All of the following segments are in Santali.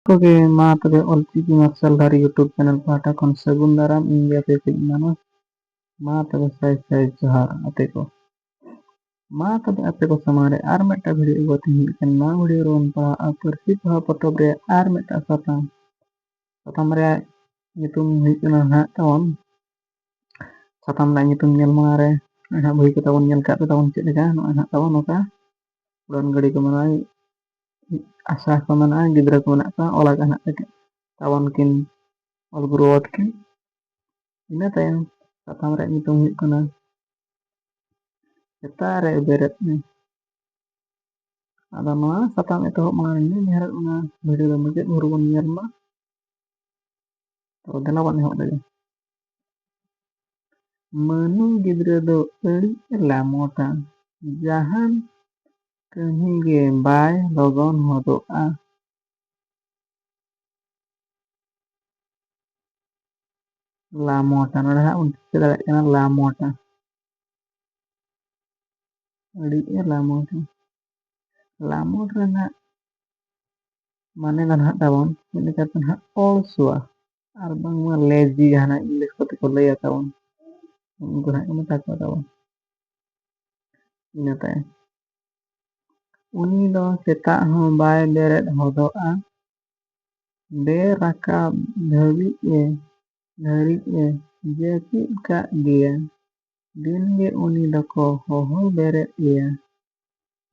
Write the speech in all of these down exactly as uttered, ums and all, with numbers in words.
ᱠᱚᱜᱮ ᱢᱟ ᱛᱚᱵᱮ ᱚᱞᱪᱤᱠᱤ ᱢᱟᱨᱥᱟᱞ ᱫᱷᱟᱨᱮ YouTube channel ᱯᱟᱦᱴᱟ ᱠᱷᱚᱱ ᱥᱟᱹᱜᱩᱱ ᱫᱟᱨᱟᱢ ᱤᱧ ᱜᱟᱛᱮ ᱠᱚ ᱤᱧ ᱢᱟᱱᱚᱥ᱾ ᱢᱟ ᱛᱚᱵᱮ ᱥᱟᱭ ᱥᱟᱭ ᱡᱚᱦᱟᱨ ᱟᱯᱮ ᱠᱚ᱾ ᱢᱟ ᱛᱚᱵᱮ ᱟᱯᱮ ᱠᱚ ᱥᱟᱢᱟᱝ ᱨᱮ ᱟᱨ ᱢᱤᱫᱴᱟᱝ video ᱟᱹᱜᱩ ᱠᱟᱛᱮ ᱦᱮᱡ ᱟᱠᱟᱱᱟ᱾ ᱱᱚᱣᱟ video ᱨᱮᱵᱚᱱ ᱯᱟᱲᱦᱟᱜᱼᱟ ᱯᱟᱹᱨᱥᱤ ᱯᱚᱦᱟ ᱯᱚᱛᱚᱵ ᱨᱮ ᱟᱨ ᱢᱤᱫᱴᱟᱝ ᱥᱟᱛᱟᱢ᱾ ᱥᱟᱛᱟᱢ ᱨᱮᱭᱟᱜ ᱧᱩᱛᱩᱢ ᱦᱩᱭᱩᱜ ᱠᱟᱱᱟ ᱱᱟᱦᱟᱜ ᱛᱟᱵᱚᱱ, ᱥᱟᱛᱟᱢ ᱨᱮᱭᱟᱜ ᱧᱩᱛᱩᱢ ᱧᱮᱞ ᱢᱟᱲᱟᱝ ᱨᱮ ᱱᱟᱦᱟᱜ ᱵᱳᱭ ᱠᱚ ᱛᱟᱵᱚᱱ ᱧᱮᱞ ᱠᱟᱜ ᱯᱮ ᱛᱟᱵᱚᱱ ᱪᱮᱫ ᱞᱮᱠᱟ᱾ ᱱᱚᱜᱼᱚᱭ ᱱᱟᱦᱟᱜ ᱛᱟᱵᱚᱱ ᱱᱚᱝᱠᱟ ᱩᱰᱟᱹᱱ ᱜᱟᱹᱰᱤ ᱠᱚ ᱢᱮᱱᱟᱜᱼᱟ, ᱟᱥᱲᱟ ᱠᱚ ᱢᱮᱱᱟᱜᱼᱟ, ᱜᱤᱫᱽᱨᱟᱹ ᱠᱚ ᱢᱮᱱᱟᱜ ᱠᱚᱣᱟ, ᱚᱞ ᱟᱠᱟᱫ ᱱᱟᱦᱟᱜ ᱛᱟᱵᱚᱱ ᱠᱤᱱ ᱚᱞ ᱜᱩᱨᱩ ᱛᱟᱹᱠᱤᱱ᱾ ᱤᱱᱟᱹ ᱛᱟᱭᱚᱢ ᱥᱟᱛᱟᱢ ᱨᱮᱭᱟᱜ ᱧᱩᱛᱩᱢ ᱦᱩᱭᱩᱜ ᱠᱟᱱᱟ ᱥᱮᱛᱟᱜ ᱨᱮ ᱵᱮᱨᱮᱫ ᱢᱮ᱾ ᱟᱫᱚ ᱱᱚᱣᱟ ᱥᱟᱛᱟᱢ ᱮᱛᱚᱦᱚᱵ ᱢᱟᱲᱟᱝ ᱨᱮ ᱱᱤᱱᱟᱹᱜ ᱱᱮᱦᱚᱨᱚᱜ ᱠᱟᱱᱟ, video ᱫᱚ ᱢᱩᱪᱟᱹᱫ ᱵᱷᱳᱨ ᱵᱚᱱ ᱧᱮᱞ ᱢᱟ᱾ ᱛᱚ ᱫᱮᱞᱟ ᱵᱚᱱ ᱮᱦᱚᱵ ᱞᱮᱜᱮ᱾ ᱢᱟᱹᱱᱩ ᱜᱤᱫᱽᱨᱟᱹ ᱫᱚ ᱟᱹᱰᱤ ᱞᱟᱢᱚᱴᱟ, ᱡᱟᱦᱟᱱ ᱠᱟᱹᱢᱤ ᱜᱮ ᱵᱟᱭ ᱞᱚᱜᱚᱱ ᱦᱚᱫᱚᱜᱼᱟ᱾ ᱞᱟᱢᱚᱴᱟ, ᱱᱚᱰᱮ ᱦᱟᱸᱜ ᱵᱚᱱ ᱴᱷᱤᱠᱟᱹ ᱫᱟᱲᱮᱭᱟᱜ ᱠᱟᱱᱟ ᱞᱟᱢᱚᱴᱟ, ᱟᱹᱰᱤ ᱮ ᱞᱟᱢᱚᱴᱟ᱾ ᱞᱟᱢᱚᱴ ᱨᱮᱱᱟᱜ ᱢᱟᱱᱮ ᱫᱚ ᱱᱟᱦᱟᱜ ᱛᱟᱵᱚᱱ ᱢᱤᱫ ᱞᱮᱠᱟᱛᱮ ᱱᱟᱦᱟᱜ ᱚᱞᱥᱩᱣᱟ, ᱟᱨ ᱵᱟᱝᱢᱟ lazy ᱡᱟᱦᱟᱱᱟᱜ English ᱠᱚᱛᱮ ᱠᱚ ᱞᱟᱹᱭᱟ ᱛᱟᱵᱚᱱ, ᱩᱱᱠᱩ ᱱᱟᱦᱟᱜ ᱠᱚ ᱢᱮᱛᱟ ᱠᱚᱣᱟ ᱛᱟᱵᱚᱱ᱾ ᱤᱱᱟᱹ ᱛᱟᱭᱚᱢ ᱩᱱᱤ ᱫᱚ ᱥᱮᱛᱟᱜ ᱦᱚᱸ ᱵᱟᱭ ᱵᱮᱨᱮᱫ ᱦᱚᱫᱚᱜᱼᱟ, ᱵᱮ ᱨᱟᱠᱟᱵ ᱫᱷᱟᱹᱵᱤᱡ ᱮ, ᱫᱷᱟᱹᱨᱤᱡ ᱮ ᱡᱟᱹᱯᱤᱫ ᱠᱟᱜ ᱜᱮᱭᱟ᱾ ᱫᱤᱱ ᱜᱮ ᱩᱱᱤ ᱫᱚᱠᱚ ᱦᱚᱦᱚ ᱵᱮᱨᱮᱫ ᱮᱭᱟ,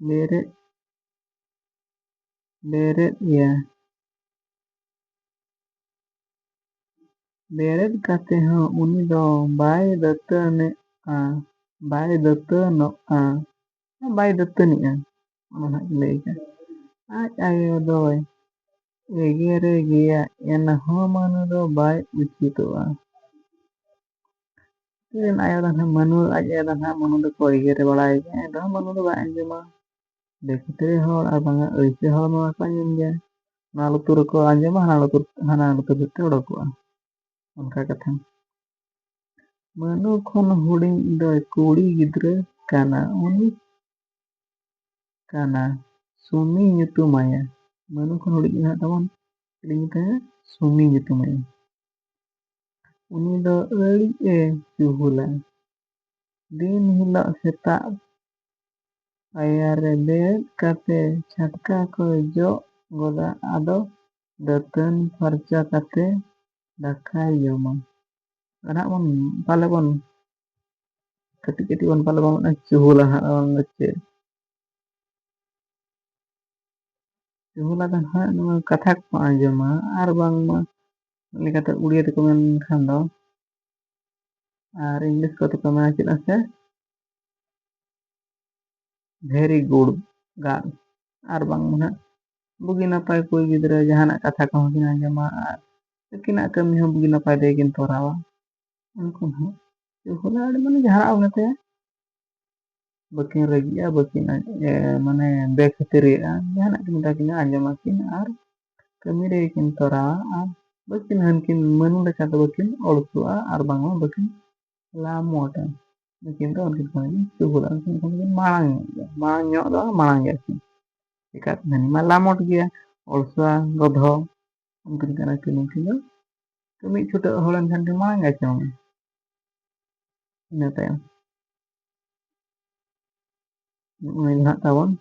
ᱵᱮᱨᱮᱫ, ᱵᱮᱨᱮᱫ ᱮᱭᱟ᱾ ᱵᱮᱨᱮᱫ ᱠᱟᱛᱮ ᱦᱚᱸ ᱩᱱᱤ ᱫᱚ ᱵᱟᱭ ᱫᱟᱹᱛᱟᱹᱱᱤᱜᱼᱟ, ᱵᱟᱭ ᱫᱟᱹᱛᱟᱹᱱᱚᱜᱼᱟ, ᱵᱟᱭ ᱫᱟᱹᱛᱟᱹᱱᱤᱜᱼᱟ, ᱚᱱᱟ ᱦᱟᱸᱜ ᱞᱟᱹᱭ ᱠᱟᱜ᱾ ᱟᱡ ᱟᱭᱳ ᱫᱚᱭ ᱮᱜᱮᱨᱮ ᱜᱮᱭᱟ, ᱮᱱᱦᱚᱸ ᱢᱟᱹᱱᱩ ᱫᱚ ᱵᱟᱭ ᱩᱪᱤᱛᱚᱜᱼᱟ᱾ ᱨᱮᱱ ᱟᱭᱳ ᱫᱚ ᱱᱟᱦᱟᱜ ᱢᱟᱹᱱᱩ, ᱟᱡ ᱟᱭᱳ ᱫᱚ ᱱᱟᱦᱟᱜ ᱢᱟᱹᱱᱩ ᱫᱚᱠᱚ ᱮᱜᱮᱨᱮ ᱵᱟᱲᱟᱭ ᱜᱮᱭᱟ, ᱮᱱᱨᱮᱦᱚᱸ ᱢᱟᱹᱱᱩ ᱫᱚ ᱵᱟᱭ ᱟᱸᱡᱚᱢᱟ᱾ ᱵᱮᱠᱛᱨᱤ ᱦᱚᱲ ᱟᱨ ᱵᱟᱝᱟ ᱟᱹᱲᱤᱥᱤ ᱦᱚᱲ ᱱᱚᱣᱟ ᱠᱚ ᱟᱸᱡᱚᱢ ᱜᱮᱭᱟ᱾ ᱱᱚᱣᱟ ᱞᱩᱛᱩᱨ ᱨᱮᱠᱚ ᱟᱸᱡᱚᱢᱟ, ᱦᱟᱱᱟ ᱞᱩᱛᱩᱨ, ᱦᱟᱱᱟ ᱞᱩᱛᱩᱨ ᱛᱮ ᱚᱰᱚᱠᱚᱜᱼᱟ᱾ ᱚᱱᱠᱟ ᱠᱟᱛᱷᱟ᱾ ᱢᱟᱹᱱᱩ ᱠᱷᱚᱱ ᱦᱩᱰᱤᱧ ᱫᱚᱭ ᱠᱩᱲᱤ ᱜᱤᱫᱽᱨᱟᱹ ᱠᱟᱱᱟ᱾ ᱩᱱᱤ ᱠᱟᱱᱟ ᱥᱩᱢᱤ ᱧᱩᱛᱩᱢᱟᱭᱟ᱾ ᱢᱟᱹᱱᱩ ᱠᱷᱚᱱ ᱦᱩᱰᱤᱧ ᱢᱮᱱᱟᱜ ᱛᱟᱵᱚᱱ ᱪᱮᱫ ᱤᱧ ᱢᱮᱛᱟᱭᱟ? ᱥᱩᱢᱤ ᱧᱩᱛᱩᱢᱟᱭᱟ᱾ ᱩᱱᱤ ᱫᱚ ᱟᱹᱰᱤ ᱮ ᱪᱩᱦᱩᱞᱟ᱾ ᱫᱤᱱ ᱦᱤᱞᱳᱜ ᱥᱮᱛᱟᱜ ᱯᱟᱭᱟᱨ ᱨᱮ ᱵᱮᱨᱮᱫ ᱠᱟᱛᱮ ᱪᱷᱟᱴᱠᱟ ᱠᱚᱭ ᱡᱚᱜ ᱜᱚᱫᱟ, ᱟᱫᱚ ᱫᱟᱹᱛᱟᱹᱱ ᱯᱷᱟᱨᱪᱟ ᱠᱟᱛᱮ ᱫᱟᱠᱟᱭ ᱡᱚᱢᱟ᱾ ᱟᱨ ᱦᱟᱸᱜ ᱵᱚᱱ ᱯᱟᱞᱮ ᱵᱚᱱ ᱠᱟᱹᱴᱤᱡ ᱠᱟᱹᱴᱤᱡ ᱵᱚᱱ ᱯᱟᱞᱮ ᱵᱚᱱ ᱪᱩᱦᱩᱞᱟ ᱦᱟᱸᱜ, ᱵᱟᱝ ᱫᱚ ᱪᱮᱫ? ᱪᱩᱦᱩᱞᱟ ᱫᱚ ᱦᱟᱸᱜ ᱱᱚᱣᱟ ᱠᱟᱛᱷᱟ ᱠᱚ ᱟᱸᱡᱚᱢᱟ, ᱟᱨ ᱵᱟᱝᱢᱟ ᱞᱮᱠᱟᱛᱮ ᱩᱲᱤᱭᱟ ᱛᱮᱠᱚ ᱢᱮᱱ ᱠᱷᱟᱱ ᱫᱚ, ᱟᱨ ᱤᱝᱞᱤᱥ ᱠᱚᱛᱮ ᱠᱚ ᱢᱮᱱᱟ ᱪᱮᱫᱟᱜ ᱥᱮ very good girl, ᱟᱨ ᱵᱟᱝᱢᱟ ᱦᱟᱸᱜ ᱵᱩᱜᱤ ᱱᱟᱯᱟᱭ ᱠᱩᱲᱤ ᱜᱤᱫᱽᱨᱟᱹ ᱡᱟᱦᱟᱱᱟᱜ ᱠᱟᱛᱷᱟ ᱠᱚᱦᱚᱸ ᱠᱤᱱ ᱟᱸᱡᱚᱢᱟ ᱟᱨ ᱟᱹᱠᱤᱱᱟᱜ ᱠᱟᱹᱢᱤ ᱦᱚᱸ ᱵᱩᱜᱤ ᱱᱟᱯᱟᱭ ᱛᱮᱜᱮ ᱠᱤᱱ ᱛᱚᱨᱟᱣᱟ᱾ ᱩᱱᱠᱩ ᱦᱚᱸ ᱪᱩᱦᱩᱞᱟ ᱟᱹᱰᱤ ᱢᱟᱱᱮ ᱡᱟᱦᱟᱱᱟᱜ ᱚᱱᱟᱛᱮ ᱵᱟᱹᱠᱤᱱ ᱨᱟᱹᱜᱤᱜᱼᱟ, ᱵᱟᱹᱠᱤᱱ ᱮ, ᱢᱟᱱᱮ ᱵᱮᱠᱷᱟᱹᱛᱤᱨᱤᱜᱼᱟ, ᱡᱟᱦᱟᱱᱟᱜ ᱜᱮ ᱢᱮᱛᱟ ᱠᱤᱱᱟ ᱟᱸᱡᱚᱢᱟᱠᱤᱱ ᱟᱨ ᱠᱟᱹᱢᱤ ᱨᱮ ᱠᱤᱱ ᱛᱚᱨᱟᱣᱟ ᱟᱨ ᱵᱟᱹᱠᱤᱱ ᱦᱟᱱᱠᱤᱱ ᱢᱟᱹᱱᱩ ᱞᱮᱠᱟ ᱫᱚ ᱵᱟᱹᱠᱤᱱ ᱚᱞᱥᱩᱜᱼᱟ ᱟᱨ ᱵᱟᱝᱢᱟ ᱵᱟᱹᱠᱤᱱ ᱞᱟᱢᱚᱴᱟ᱾ ᱩᱱᱠᱤᱱ ᱫᱚ ᱩᱱᱠᱤᱱ ᱠᱷᱚᱱ ᱠᱤᱱ ᱪᱩᱦᱩᱞᱟ, ᱩᱱᱠᱤᱱ ᱠᱷᱚᱱ ᱠᱤᱱ ᱢᱟᱲᱟᱝ ᱧᱚᱜ ᱜᱮᱭᱟ, ᱢᱟᱲᱟᱝ ᱧᱚᱜ ᱫᱚ ᱵᱟᱝ, ᱢᱟᱲᱟᱝ ᱜᱮᱭᱟ ᱠᱤᱱ᱾ ᱪᱮᱠᱟᱛᱮ ᱦᱟᱹᱱᱤ ᱢᱟ ᱞᱟᱢᱚᱴ ᱜᱮᱭᱟ, ᱚᱞᱥᱩᱣᱟ, ᱜᱚᱫᱷᱚ, ᱩᱱᱠᱤᱱ ᱠᱟᱱᱟ ᱠᱤᱱ, ᱩᱱᱠᱤᱱ ᱫᱚ ᱠᱟᱹᱢᱤ ᱪᱷᱩᱴᱟᱹᱜ ᱦᱚᱲ ᱮᱱᱠᱷᱟᱱ ᱠᱤᱱ ᱢᱟᱲᱟᱝ ᱜᱮᱭᱟ ᱪᱮ ᱵᱟᱝ? ᱤᱱᱟᱹ ᱛᱟᱭᱚᱢ ᱱᱚᱜᱼᱚᱭ ᱱᱟᱦᱟᱜ ᱛᱟᱵᱚᱱ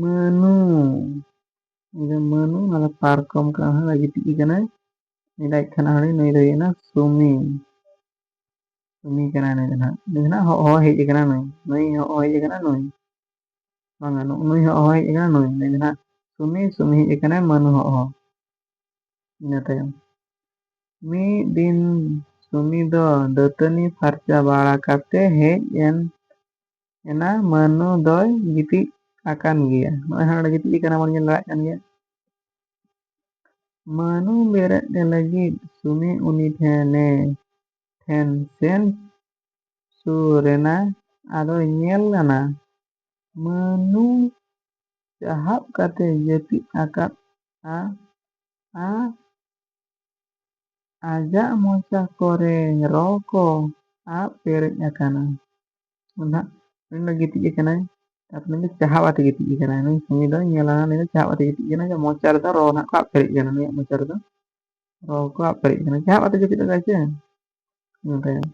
ᱢᱟᱹᱱᱩ᱾ ᱩᱱᱤ ᱫᱚ ᱢᱟᱹᱱᱩ, ᱚᱱᱟ ᱫᱚ ᱯᱟᱨᱠᱚᱢ ᱠᱟᱱᱟ, ᱦᱟᱸᱜ ᱜᱤᱛᱤᱡ ᱠᱟᱱᱟᱭ᱾ ᱩᱱᱤ ᱫᱚ ᱟᱡ ᱠᱷᱟᱱ ᱦᱟᱹᱱᱤ ᱱᱩᱭ ᱫᱚ ᱦᱩᱭᱮᱱᱟ ᱥᱩᱢᱤ᱾ ᱥᱩᱢᱤ ᱠᱟᱱᱟᱭ ᱱᱩᱭ ᱫᱚ ᱱᱟᱦᱟᱜ᱾ ᱱᱩᱭ ᱫᱚ ᱱᱟᱦᱟᱜ ᱦᱚᱦᱚ ᱦᱮᱡ ᱟᱠᱟᱱᱟ ᱱᱩᱭ᱾ ᱱᱩᱭ ᱦᱚᱦᱚ ᱦᱮᱡ ᱟᱠᱟᱱᱟ ᱱᱩᱭ᱾ ᱵᱟᱝᱟ, ᱱᱩ-, ᱱᱩᱭ ᱦᱚᱦᱚ ᱦᱮᱡ ᱟᱠᱟᱱᱟ ᱱᱩᱭ᱾ ᱱᱩᱭ ᱫᱚ ᱱᱟᱦᱟᱜ ᱥᱩᱢᱤ, ᱥᱩᱢᱤ ᱦᱮᱡ ᱟᱠᱟᱱᱟᱭ ᱢᱟᱹᱱᱩ ᱦᱚᱦᱚ᱾ ᱤᱱᱟᱹ ᱛᱟᱭᱚᱢ ᱢᱤᱫ ᱫᱤᱱ ᱥᱩᱢᱤ ᱫᱚ ᱫᱟᱹᱛᱟᱹᱱᱤ ᱯᱷᱟᱨᱪᱟ ᱵᱟᱲᱟ ᱠᱟᱛᱮ ᱦᱮᱡ ᱮᱱ, ᱮᱱᱟ ᱢᱟᱹᱱᱩ ᱫᱚᱭ ᱜᱤᱛᱤᱡ ᱟᱠᱟᱱ ᱜᱮᱭᱟ᱾ ᱱᱚᱜᱼᱚᱭ ᱦᱟᱸᱜ ᱱᱚᱰᱮ ᱜᱤᱛᱤᱡ ᱟᱠᱟᱱᱟ ᱵᱚᱱ ᱧᱮᱞ ᱫᱟᱲᱮᱭᱟᱜ ᱠᱟᱱ ᱜᱮᱭᱟ᱾ ᱢᱟᱹᱱᱩ ᱵᱮᱨᱮᱫ ᱮ ᱞᱟᱹᱜᱤᱫ ᱥᱩᱢᱤ ᱩᱱᱤ ᱴᱷᱮᱱᱮ, ᱴᱷᱮᱱ ᱥᱮᱱ ᱥᱩᱨ ᱮᱱᱟ᱾ ᱟᱫᱚᱭ ᱧᱮᱞ ᱞᱟᱱᱟ ᱢᱟᱹᱱᱩ ᱪᱟᱦᱟᱵ ᱠᱟᱛᱮ ᱡᱟᱹᱯᱤᱫ ᱟᱠᱟᱫᱼᱟ ᱟᱨ ᱟᱡᱟᱜ ᱢᱚᱪᱟ ᱠᱚᱨᱮ ᱨᱚ ᱠᱚ ᱟᱵ ᱯᱮᱨᱮᱡ ᱟᱠᱟᱱᱟ᱾ ᱱᱟᱦᱟᱜ ᱩᱱᱤ ᱫᱚ ᱜᱤᱛᱤᱡ ᱟᱠᱟᱱᱟᱭ᱾ ᱛᱟᱨᱯᱚᱨᱮ ᱱᱩᱭ ᱫᱚ ᱪᱟᱦᱟᱵ ᱟᱛᱮ ᱜᱤᱛᱤᱡ ᱟᱠᱟᱱᱟᱭ᱾ ᱱᱩᱭ ᱥᱩᱢᱤ ᱫᱚ ᱧᱮᱞᱟ, ᱱᱩᱭ ᱫᱚ ᱪᱟᱦᱟᱵ ᱟᱛᱮ ᱜᱤᱛᱤᱡ ᱟᱠᱟᱱᱟᱭ, ᱡᱮ ᱢᱚᱪᱟ ᱨᱮᱫᱚ ᱨᱚ ᱱᱟᱦᱟᱜ ᱠᱚ ᱟᱵ ᱯᱮᱨᱮᱡ ᱟᱠᱟᱱᱟ, ᱱᱩᱭᱟᱜ ᱢᱚᱪᱟ ᱨᱮᱫᱚ ᱨᱚ ᱠᱚ ᱟᱵ ᱯᱮᱨᱮᱡ ᱟᱠᱟᱱᱟ, ᱪᱟᱦᱟᱵ ᱟᱛᱮ ᱡᱟᱹᱯᱤᱫ ᱟᱠᱟᱫᱟᱭ ᱥᱮ᱾ ᱤᱱᱟᱹ ᱛᱟᱭᱚᱢ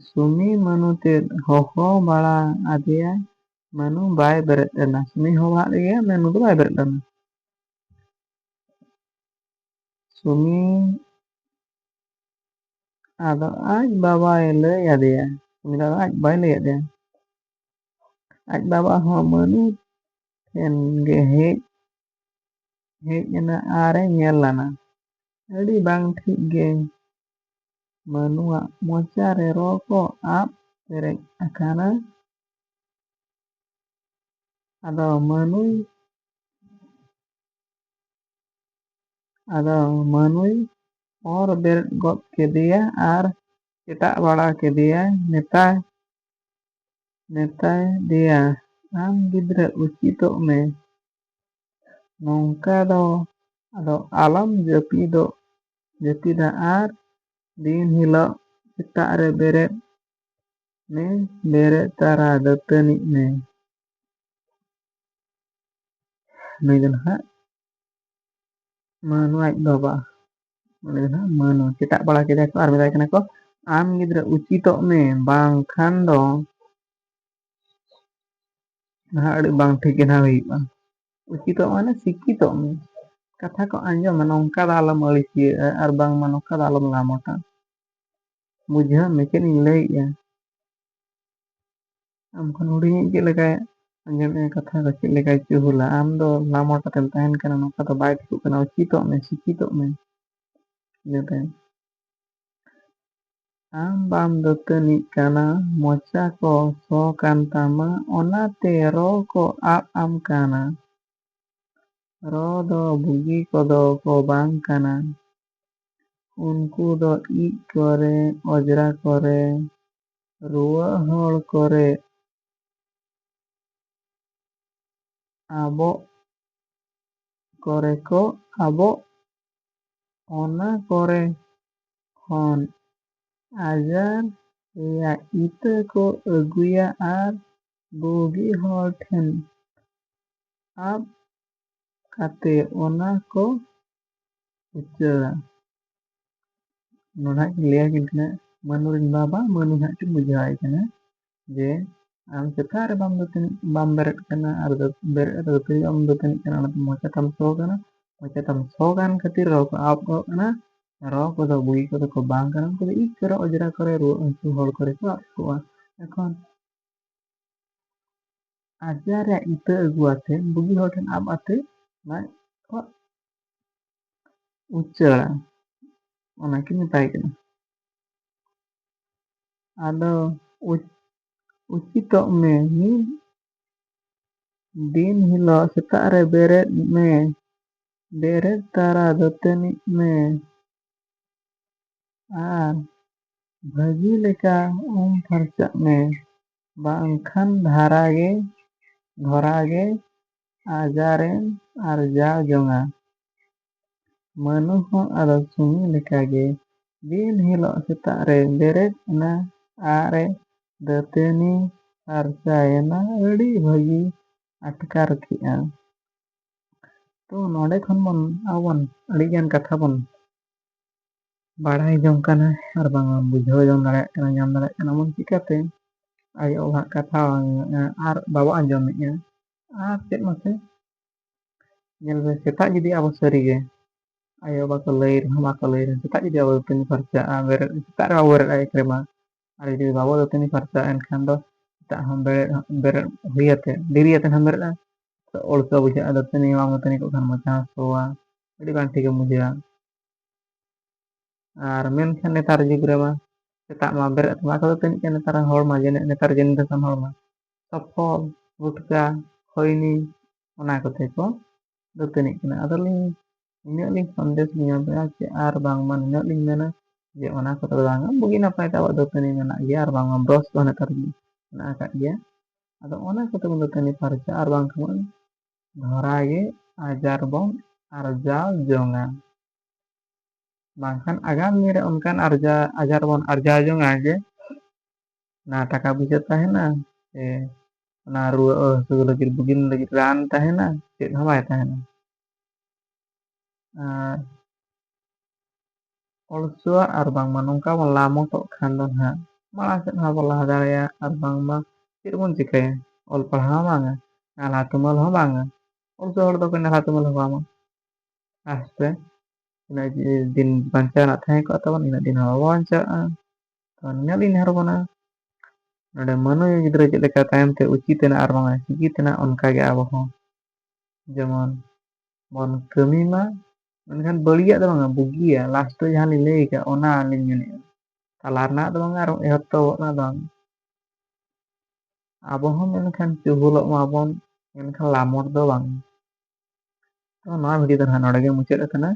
ᱥᱩᱢᱤ ᱢᱟᱹᱱᱩ ᱛᱮᱫ ᱦᱚᱦᱚ ᱵᱟᱲᱟ ᱟᱫᱮᱭᱟ, ᱢᱟᱹᱱᱩ ᱵᱟᱭ ᱵᱮᱨᱮᱫ ᱞᱮᱱᱟ᱾ ᱥᱩᱢᱤ ᱦᱚᱦᱚ ᱵᱟᱲᱟ ᱟᱫᱮᱭᱟ, ᱢᱟᱹᱱᱩ ᱫᱚ ᱵᱟᱭ ᱵᱮᱨᱮᱫ ᱞᱮᱱᱟ᱾ ᱥᱩᱢᱤ ᱟᱫᱚ ᱟᱡ ᱵᱟᱵᱟᱭ ᱞᱟᱹᱭ ᱟᱫᱮᱭᱟ᱾ ᱥᱩᱢᱤ ᱫᱚ ᱟᱫᱚ ᱟᱡ ᱵᱟᱵᱟᱭ ᱞᱟᱹᱭ ᱟᱫᱮᱭᱟ᱾ ᱟᱡ ᱵᱟᱵᱟ ᱦᱚᱸ ᱢᱟᱹᱱᱩ ᱴᱷᱮᱱ ᱜᱮ ᱦᱮᱡ, ᱦᱮᱡ ᱮᱱᱟ ᱟᱨᱮ ᱧᱮᱞ ᱞᱟᱱᱟ᱾ ᱟᱹᱰᱤ ᱵᱟᱝ ᱴᱷᱤᱠ ᱜᱮ ᱢᱟᱹᱱᱩᱣᱟᱜ ᱢᱚᱪᱟ ᱨᱮ ᱨᱚ ᱠᱚ ᱟᱵ ᱯᱮᱨᱮᱡ ᱟᱠᱟᱱᱟ᱾ ᱟᱫᱚ ᱢᱟᱹᱱᱩᱭ, ᱟᱫᱚ ᱢᱟᱹᱱᱩᱭ ᱚᱨ ᱵᱮᱨᱮᱫ ᱜᱚᱫ ᱠᱮᱫᱮᱭᱟ ᱟᱨ ᱪᱮᱴᱟᱜ ᱵᱟᱲᱟ ᱠᱮᱫᱮᱭᱟ᱾ ᱢᱮᱛᱟᱭ, ᱢᱮᱛᱟᱭ ᱫᱮᱭᱟ, "ᱟᱢ ᱜᱤᱫᱽᱨᱟᱹ, ᱩᱪᱤᱛᱚᱜ ᱢᱮ᱾ ᱱᱚᱝᱠᱟ ᱫᱚ ᱟᱫᱚ ᱟᱞᱚᱢ ᱡᱟᱹᱯᱤᱫᱚᱜ, ᱡᱟᱹᱯᱤᱫᱟ ᱟᱨ ᱫᱤᱱ ᱦᱤᱞᱳᱜ ᱥᱮᱛᱟᱜ ᱨᱮ ᱵᱮᱨᱮᱫ ᱢᱮ, ᱵᱮᱨᱮᱫ ᱛᱟᱨᱟ ᱫᱟᱹᱛᱟᱹᱱᱤᱜ ᱢᱮ᱾" ᱱᱩᱭ ᱫᱚ ᱱᱟᱦᱟᱜ ᱢᱟᱹᱱᱩ ᱟᱡ ᱵᱟᱵᱟ, ᱩᱱᱤ ᱫᱚ ᱱᱟᱦᱟᱜ ᱢᱟᱹᱱᱩ᱾ ᱪᱮᱴᱟᱜ ᱵᱟᱲᱟ ᱠᱮᱫᱮᱭᱟ ᱠᱚ ᱟᱨ ᱢᱮᱛᱟᱭ ᱠᱟᱱᱟ ᱠᱚ, "ᱟᱢ ᱜᱤᱫᱽᱨᱟᱹ ᱩᱪᱤᱛᱚᱜ ᱢᱮ, ᱵᱟᱝᱠᱷᱟᱱ ᱫᱚ ᱱᱟᱦᱟᱜ ᱟᱹᱰᱤ ᱵᱟᱝ ᱴᱷᱤᱠ ᱜᱮ ᱱᱟᱦᱟᱜ ᱦᱩᱭᱩᱜᱼᱟ᱾" ᱩᱪᱤᱛᱚᱜ ᱢᱟᱱᱮ ᱥᱤᱠᱠᱷᱤᱛᱚᱜ ᱢᱮ, ᱠᱟᱛᱷᱟ ᱠᱚ ᱟᱸᱡᱚᱢ ᱢᱮ, ᱱᱚᱝᱠᱟ ᱫᱚ ᱟᱞᱚᱢ ᱟᱹᱲᱤᱥᱤᱭᱟᱹᱜᱼᱟ ᱟᱨ ᱵᱟᱝᱢᱟ ᱱᱚᱝᱠᱟ ᱫᱚ ᱟᱞᱚᱢ ᱞᱟᱢᱚᱴᱟ᱾ ᱵᱩᱡᱷᱟᱹᱣ ᱢᱮ ᱪᱮᱫ ᱤᱧ ᱞᱟᱹᱭᱮᱜᱼᱟ᱾ ᱟᱢ ᱠᱷᱚᱱ ᱦᱩᱰᱤᱧᱤᱡ ᱪᱮᱫ ᱞᱮᱠᱟᱭ ᱟᱸᱡᱚᱢᱮᱜᱼᱟ ᱠᱟᱛᱷᱟ ᱠᱚ, ᱪᱮᱫ ᱞᱮᱠᱟᱭ ᱪᱩᱦᱩᱞᱟ, ᱟᱢ ᱫᱚ ᱞᱟᱢᱚᱴ ᱠᱟᱛᱮᱢ ᱛᱟᱦᱮᱱ ᱠᱟᱱᱟ, ᱱᱚᱝᱠᱟ ᱫᱚ ᱵᱟᱭ ᱴᱷᱤᱠᱚᱜ ᱠᱟᱱᱟ, ᱩᱪᱤᱛᱚᱜ ᱢᱮ, ᱥᱤᱠᱠᱷᱤᱛᱚᱜ ᱢᱮ᱾ ᱤᱱᱟᱹ ᱛᱟᱭᱚᱢ, ᱟᱢ ᱵᱟᱢ ᱫᱟᱹᱛᱟᱹᱱᱤᱜ ᱠᱟᱱᱟ, ᱢᱚᱪᱟ ᱠᱚ ᱥᱚ ᱠᱟᱱ ᱛᱟᱢᱟ, ᱚᱱᱟᱛᱮ ᱨᱚ ᱠᱚ ᱟᱵ ᱟᱢ ᱠᱟᱱᱟ᱾ ᱨᱚ ᱫᱚ ᱵᱩᱜᱤ ᱠᱚᱫᱚ ᱠᱚ ᱵᱟᱝ ᱠᱟᱱᱟ᱾ ᱩᱱᱠᱩ ᱫᱚ ᱤᱡ ᱠᱚᱨᱮ, ᱚᱡᱽᱨᱟ ᱠᱚᱨᱮ, ᱨᱩᱣᱟᱹ ᱦᱚᱲ ᱠᱚᱨᱮ, ᱟᱵᱚᱜ ᱠᱚᱨᱮ ᱠᱚ ᱟᱵᱚᱜ ᱚᱱᱟ ᱠᱚᱨᱮ ᱠᱷᱚᱱ ᱟᱡᱟᱨ ᱨᱮᱭᱟᱜ ᱤᱛᱟᱹ ᱠᱚ ᱟᱹᱜᱩᱭᱟ ᱟᱨ ᱵᱩᱜᱤ ᱦᱚᱲ ᱴᱷᱮᱱ ᱟᱵ ᱠᱟᱛᱮ ᱚᱱᱟ ᱠᱚ ᱩᱪᱟᱹᱲᱟ᱾ ᱱᱚᱰᱮ ᱦᱟᱸᱜ ᱠᱤᱱ ᱞᱟᱹᱭ ᱟᱹᱠᱤᱱ ᱠᱟᱱᱟ, ᱢᱟᱹᱱᱩ ᱨᱮᱱ ᱵᱟᱵᱟ, ᱢᱟᱹᱱᱩ ᱦᱟᱸᱜ ᱠᱤᱱ ᱵᱩᱡᱷᱟᱹᱣᱟᱭ ᱠᱟᱱᱟ ᱡᱮ ᱟᱢ ᱥᱮᱛᱟᱜ ᱨᱮ ᱵᱟᱢ ᱫᱟᱹᱛᱟᱹᱱᱤ, ᱵᱟᱢ ᱵᱮᱨᱮᱫ ᱠᱟᱱᱟ ᱟᱨ ᱫᱟᱹ-, ᱵᱮᱨᱮᱫ ᱠᱟᱛᱮ ᱫᱟᱹᱛᱟᱹᱱᱤ ᱵᱟᱢ ᱫᱟᱹᱛᱟᱹᱱᱤᱜ ᱠᱟᱱᱟ, ᱚᱱᱟᱛᱮ ᱢᱚᱪᱟ ᱛᱟᱢ ᱥᱚ ᱠᱟᱱᱟ᱾ ᱢᱚᱪᱟ ᱛᱟᱢ ᱥᱚ ᱠᱟᱱ ᱠᱷᱟᱹᱛᱤᱨ ᱨᱚ ᱠᱚ ᱟᱵ ᱠᱚᱜ ᱠᱟᱱᱟ᱾ ᱨᱚ ᱠᱚᱫᱚ ᱵᱩᱜᱤ ᱠᱚᱫᱚ ᱠᱚ ᱵᱟᱝ ᱠᱟᱱᱟ, ᱩᱱᱠᱩ ᱫᱚ ᱤᱡ ᱠᱚᱨᱮ ᱚᱸᱡᱽᱨᱟ ᱠᱚᱨᱮ ᱨᱩᱣᱟᱹ ᱦᱟᱹᱥᱩ ᱦᱚᱲ ᱠᱚᱨᱮ ᱠᱚ ᱟᱵ ᱠᱚᱜᱼᱟ᱾ ᱮᱠᱷᱚᱱ ᱟᱡᱟᱨ ᱨᱮᱭᱟᱜ ᱤᱛᱟᱹ ᱟᱹᱜᱩ ᱟᱛᱮ, ᱵᱩᱜᱤ ᱦᱚᱲ ᱴᱷᱮᱱ ᱟᱵ ᱟᱛᱮ ᱚᱱᱟ ᱠᱚ ᱩᱪᱟᱹᱲᱟ, ᱚᱱᱟ ᱠᱤᱱ ᱢᱮᱛᱟᱭ ᱠᱟᱱᱟ᱾ ᱟᱫᱚ ᱩᱪ-, ᱩᱪᱤᱛᱚᱜ ᱢᱮ, ᱢᱤᱫ ᱫᱤᱱ ᱦᱤᱞᱳᱜ ᱥᱮᱛᱟᱜ ᱨᱮ ᱵᱮᱨᱮᱫ ᱢᱮ, ᱵᱮᱨᱮᱫ ᱛᱟᱨᱟ ᱫᱟᱹᱛᱟᱹᱱᱤᱜ ᱢᱮ ᱟᱨ ᱵᱷᱟᱹᱜᱤ ᱞᱮᱠᱟ ᱩᱢ ᱯᱷᱟᱨᱪᱟᱜ ᱢᱮ, ᱵᱟᱝᱠᱷᱟᱱ ᱫᱷᱟᱨᱟ ᱜᱮ, ᱫᱷᱚᱨᱟ ᱜᱮ ᱟᱡᱟᱨᱮᱢ ᱟᱨᱡᱟᱣ ᱡᱚᱝᱟ᱾ ᱢᱟᱹᱱᱩ ᱦᱚᱸ ᱟᱫᱚ ᱥᱩᱢᱤ ᱞᱮᱠᱟᱜᱮ ᱫᱤᱱ ᱦᱤᱞᱳᱜ ᱥᱮᱛᱟᱜ ᱨᱮ ᱵᱮᱨᱮᱫ ᱮᱱᱟ ᱟᱨ ᱮ ᱫᱟᱹᱛᱟᱹᱱᱤ ᱯᱷᱟᱨᱪᱟᱭᱮᱱᱟ᱾ ᱟᱹᱰᱤ ᱵᱷᱟᱹᱜᱤ ᱟᱴᱠᱟᱨ ᱠᱮᱜᱼᱟ᱾ ᱛᱚ ᱱᱚᱰᱮ ᱠᱷᱚᱱ ᱵᱚᱱ, ᱟᱵᱚ ᱵᱚᱱ ᱟᱹᱰᱤᱜᱟᱱ ᱠᱟᱛᱷᱟ ᱵᱚᱱ ᱵᱟᱲᱟᱭ ᱡᱚᱝ ᱠᱟᱱᱟ ᱟᱨ ᱵᱟᱝ ᱵᱩᱡᱷᱟᱹᱣ ᱡᱚᱝ ᱫᱟᱲᱮᱭᱟᱜ ᱠᱟᱱᱟ, ᱧᱟᱢ ᱫᱟᱲᱮᱭᱟᱜ ᱠᱟᱱᱟ ᱵᱚᱱ ᱪᱤᱠᱟᱹᱛᱮ ᱟᱭᱳ ᱵᱟᱵᱟᱣᱟᱜ ᱠᱟᱛᱷᱟ ᱟᱨ ᱵᱟᱵᱚ ᱟᱸᱡᱚᱢᱮᱫᱼᱟ᱾ ᱟᱨ ᱪᱮᱫ ᱢᱟᱥᱮ ᱧᱮᱞ ᱢᱮ, ᱥᱮᱛᱟᱜ ᱡᱩᱫᱤ ᱟᱵᱚ ᱥᱟᱹᱨᱤᱜᱮ ᱟᱭᱳ ᱵᱟᱵᱟ ᱠᱚ ᱞᱟᱹᱭ ᱨᱮᱦᱚᱸ ᱵᱟᱠᱚ ᱞᱟᱹᱭ ᱨᱮᱦᱚᱸ, ᱥᱮᱛᱟᱜ ᱡᱩᱫᱤ ᱟᱵᱚ ᱫᱟᱹᱛᱟᱹᱱᱤ ᱯᱷᱟᱨᱪᱟᱜᱼᱟ, ᱵᱮᱨᱮᱫ, ᱥᱮᱛᱟᱜ ᱨᱮ ᱵᱟᱵᱚ ᱵᱮᱨᱮᱫ ᱟᱭ ᱨᱮᱢᱟ, ᱟᱨ ᱡᱩᱫᱤ ᱵᱟᱵᱚ ᱫᱟᱹᱛᱟᱹᱱᱤ ᱯᱷᱟᱨᱪᱟᱜᱼᱟ, ᱮᱱᱠᱷᱟᱱ ᱫᱚ ᱥᱮᱛᱟᱜ ᱦᱚᱸ ᱵᱮᱨᱮᱫ, ᱵᱮᱨᱮᱫ ᱦᱩᱭ ᱟᱛᱮ, ᱰᱮᱨᱤ ᱟᱛᱮ ᱦᱚᱸ ᱵᱮᱨᱮᱫᱼᱟ, ᱛᱚ ᱟᱹᱲᱥᱟᱹ ᱵᱩᱡᱷᱟᱹᱜᱼᱟ᱾ ᱫᱟᱹᱛᱟᱹᱱᱤ ᱵᱟᱢ ᱫᱟᱹᱛᱟᱹᱱᱤ ᱠᱚᱜ ᱠᱷᱟᱱ ᱢᱚᱪᱟ ᱦᱚᱸ ᱥᱚᱣᱟ, ᱟᱹᱰᱤ ᱵᱟᱝ ᱴᱷᱤᱠᱮᱢ ᱵᱩᱡᱷᱟᱹᱣᱟ᱾ ᱟᱨ ᱢᱮᱱᱠᱷᱟᱱ ᱱᱮᱛᱟᱨ ᱡᱩᱜᱽ ᱨᱮᱢᱟ ᱥᱮᱛᱟᱜ ᱢᱟ ᱵᱮᱨᱮᱫ ᱢᱟ ᱠᱚ ᱫᱟᱹᱛᱟᱹᱱᱤᱜ ᱠᱟᱱ, ᱱᱮᱛᱟᱨ ᱨᱮᱱ ᱦᱚᱲ ᱢᱟ ᱡᱮᱱᱚ, ᱱᱮᱛᱟᱨ generation ᱦᱚᱲ ᱢᱟ ᱥᱚᱯᱷᱚᱞ, ᱜᱩᱴᱠᱟ, ᱠᱷᱚᱭᱱᱤ, ᱚᱱᱟ ᱠᱚᱛᱮ ᱠᱚ ᱫᱟᱹᱛᱟᱹᱱᱤᱜ ᱠᱟᱱᱟ᱾ ᱟᱫᱚᱞᱤᱧ ᱱᱤᱱᱟᱹᱜ ᱞᱤᱧ ᱥᱟᱸᱫᱮᱥ ᱞᱤᱧ ᱮᱢᱟ ᱯᱮᱭᱟ ᱡᱮ, ᱟᱨ ᱵᱟᱝᱢᱟ ᱱᱤᱱᱟᱹᱜ ᱞᱤᱧ ᱢᱮᱱᱟ ᱡᱮ, ᱚᱱᱟ ᱠᱚᱫᱚ ᱵᱟᱝᱟ, ᱵᱩᱜᱤ ᱱᱟᱯᱟᱭ ᱛᱮ ᱟᱵᱚᱣᱟᱜ ᱫᱟᱹᱛᱟᱹᱱᱤ ᱢᱮᱱᱟᱜ ᱜᱮᱭᱟ, ᱟᱨ ᱵᱟᱝᱢᱟ brush ᱠᱚᱦᱚᱸ ᱱᱮᱛᱟᱨ ᱢᱮᱱᱟᱜ ᱟᱠᱟᱫ ᱜᱮᱭᱟ᱾ ᱟᱫᱚ ᱚᱱᱟ ᱠᱚᱛᱮ ᱵᱚᱱ ᱫᱟᱹᱛᱟᱹᱱᱤ ᱯᱷᱟᱨᱪᱟ, ᱟᱨ ᱵᱟᱝᱠᱷᱟᱱ ᱫᱷᱚᱨᱟ ᱜᱮ ᱟᱡᱟᱨ ᱵᱚᱱ ᱟᱨᱡᱟᱣ ᱡᱚᱝᱟ᱾ ᱵᱟᱝᱠᱷᱟᱱ ᱟᱜᱟᱢ ᱫᱤᱱ ᱨᱮ ᱚᱱᱠᱟᱱ ᱟᱨᱡᱟ-, ᱟᱡᱟᱨ ᱵᱚᱱ ᱟᱨᱡᱟᱣ ᱡᱚᱝᱟ ᱡᱮ ᱚᱱᱟ ᱴᱟᱠᱟ ᱯᱩᱭᱥᱟᱹ ᱛᱟᱦᱮᱱᱟ, ᱥᱮ ᱚᱱᱟ ᱨᱩᱣᱟᱹ ᱦᱟᱹᱥᱩ ᱞᱟᱹᱜᱤᱫ ᱵᱩᱜᱤᱱ ᱞᱟᱹᱜᱤᱫ ᱨᱟᱱ ᱛᱟᱦᱮᱱᱟ, ᱪᱮᱫ ᱦᱚᱸ ᱵᱟᱭ ᱛᱟᱦᱮᱱᱟ᱾ ᱟᱨ ᱚᱞᱥᱩᱣᱟᱜ ᱟᱨ ᱵᱟᱝᱢᱟ ᱱᱚᱝᱠᱟ ᱵᱚᱱ ᱞᱟᱢᱚᱴᱚᱜ ᱠᱷᱟᱱ ᱫᱚ ᱱᱟᱦᱟᱜ ᱢᱟᱲᱟᱝ ᱥᱮᱫ ᱦᱚᱸ ᱵᱟᱵᱚᱱ ᱞᱟᱦᱟ ᱫᱟᱲᱮᱭᱟᱜᱼᱟ ᱟᱨ ᱵᱟᱝᱢᱟ ᱪᱮᱫ ᱵᱚᱱ ᱪᱤᱠᱟᱹᱭᱟ? ᱚᱞ ᱯᱟᱲᱦᱟᱣ ᱦᱚᱸ ᱵᱟᱝᱟ, ᱱᱟᱞᱦᱟ ᱛᱩᱢᱟᱹᱞ ᱦᱚᱸ ᱵᱟᱝᱟ᱾ ᱚᱞ ᱯᱟᱲᱦᱟᱣ ᱦᱚᱲ ᱫᱚ ᱚᱠᱚᱭ ᱱᱟᱞᱦᱟ ᱛᱩᱢᱟᱹᱞ ᱦᱚᱸ ᱵᱟᱝᱟ᱾ ᱟᱥᱛᱮ ᱛᱤᱱᱟᱹᱜ ᱫᱤᱱ ᱵᱟᱧᱪᱟᱣ ᱨᱮᱱᱟᱜ ᱛᱟᱦᱮᱸ ᱠᱚᱜ ᱛᱟᱵᱚᱱ, ᱤᱱᱟᱹᱜ ᱫᱤᱱ ᱦᱚᱸ ᱵᱟᱵᱚᱱ ᱵᱟᱧᱪᱟᱜᱼᱟ᱾ ᱛᱚ ᱱᱤᱱᱟᱹᱜ ᱞᱤᱧ ᱱᱮᱦᱚᱨ ᱵᱚᱱᱟ, ᱱᱚᱰᱮ ᱢᱟᱹᱱᱢᱤ ᱜᱤᱫᱽᱨᱟᱹ ᱪᱮᱫ ᱞᱮᱠᱟ ᱛᱟᱭᱚᱢ ᱛᱮ ᱩᱪᱤᱛ ᱮᱱᱟ ᱟᱨ ᱵᱟᱝᱟ ᱥᱤᱠᱷᱤᱛ ᱮᱱᱟ, ᱚᱱᱠᱟ ᱜᱮ ᱟᱵᱚ ᱦᱚᱸ ᱡᱮᱢᱚᱱ ᱵᱚᱱ ᱠᱟᱹᱢᱤ ᱢᱟ, ᱢᱮᱱᱠᱷᱟᱱ ᱵᱟᱹᱲᱤᱡᱟᱜ ᱫᱚ ᱵᱟᱝᱟ, ᱵᱩᱜᱤᱭᱟ᱾ ᱞᱟᱥᱴ ᱨᱮ ᱡᱟᱦᱟᱸ ᱞᱤᱧ ᱞᱟᱹᱭ ᱟᱠᱟᱫ, ᱚᱱᱟ ᱞᱤᱧ ᱢᱮᱱᱮᱫᱼᱟ᱾ ᱛᱟᱞᱟ ᱨᱮᱱᱟᱜ ᱫᱚ ᱵᱟᱝᱟ, ᱟᱨ ᱮᱦᱚᱵ ᱛᱚ ᱚᱱᱟ ᱫᱚ ᱵᱟᱝᱟ᱾ ᱟᱵᱚ ᱦᱚᱸ ᱢᱮᱱᱠᱷᱟᱱ ᱪᱩᱦᱩᱞᱚᱜ ᱢᱟᱵᱚᱱ, ᱢᱮᱱᱠᱷᱟᱱ ᱞᱟᱢᱚᱴ ᱫᱚ ᱵᱟᱝ᱾ ᱛᱚ ᱱᱚᱣᱟ ᱵᱷᱤᱰᱤᱭᱳ ᱫᱚ ᱱᱟᱦᱟᱜ ᱱᱚᱰᱮ ᱜᱮ ᱢᱩᱪᱟᱹᱫ ᱟᱠᱟᱱᱟ᱾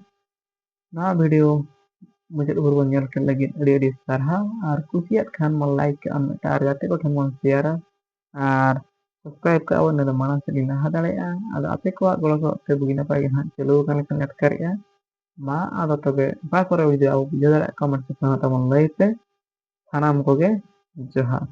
ᱱᱚᱣᱟ ᱵᱷᱤᱰᱤᱭᱳ ᱢᱩᱪᱟᱹᱫ ᱵᱷᱳᱨ ᱵᱚᱱ ᱧᱮᱞ ᱠᱮᱫ ᱞᱟᱹᱜᱤᱫ ᱟᱹᱰᱤ ᱟᱹᱰᱤ ᱥᱟᱨᱦᱟᱣ, ᱟᱨ ᱠᱩᱥᱤᱭᱟᱜ ᱠᱷᱟᱱ ᱵᱚᱱ ᱞᱟᱭᱤᱠ ᱠᱟᱜᱼᱟ, ᱢᱤᱫᱴᱟᱝ ᱟᱨ ᱜᱟᱛᱮ ᱠᱚᱴᱷᱮᱱ ᱵᱚᱱ ᱥᱮᱭᱟᱨᱟ, ᱟᱨ ᱥᱟᱵᱥᱠᱨᱟᱭᱤᱵ ᱠᱟᱜᱼᱟ ᱵᱚᱱ, ᱤᱱᱟᱹ ᱫᱚ ᱢᱟᱲᱟᱝ ᱥᱮᱫ ᱞᱤᱧ ᱞᱟᱦᱟ ᱫᱟᱲᱮᱭᱟᱜᱼᱟ᱾ ᱟᱫᱚ ᱟᱯᱮ ᱠᱚᱣᱟᱜ ᱜᱚᱲᱚ ᱥᱚᱦᱚᱫ ᱛᱮ ᱵᱩᱜᱤ ᱱᱟᱯᱟᱭ ᱜᱮ ᱱᱟᱦᱟᱜ ᱪᱟᱹᱞᱩ ᱟᱠᱟᱱ ᱞᱮᱠᱟᱧ ᱟᱴᱠᱟᱨᱮᱜᱼᱟ᱾ ᱢᱟ ᱟᱫᱚ ᱛᱚᱵᱮ ᱚᱠᱟ ᱠᱚᱨᱮ ᱡᱩᱫᱤ ᱟᱵᱚ ᱵᱩᱡᱷᱟᱹᱣ ᱫᱟᱲᱮᱭᱟᱜ ᱠᱚᱢᱮᱱᱴ ᱥᱮᱠᱥᱚᱱ ᱨᱮ ᱛᱟᱵᱚᱱ ᱞᱟᱹᱭ ᱯᱮ᱾ ᱥᱟᱱᱟᱢ ᱠᱚᱜᱮ ᱡᱚᱦᱟᱨ᱾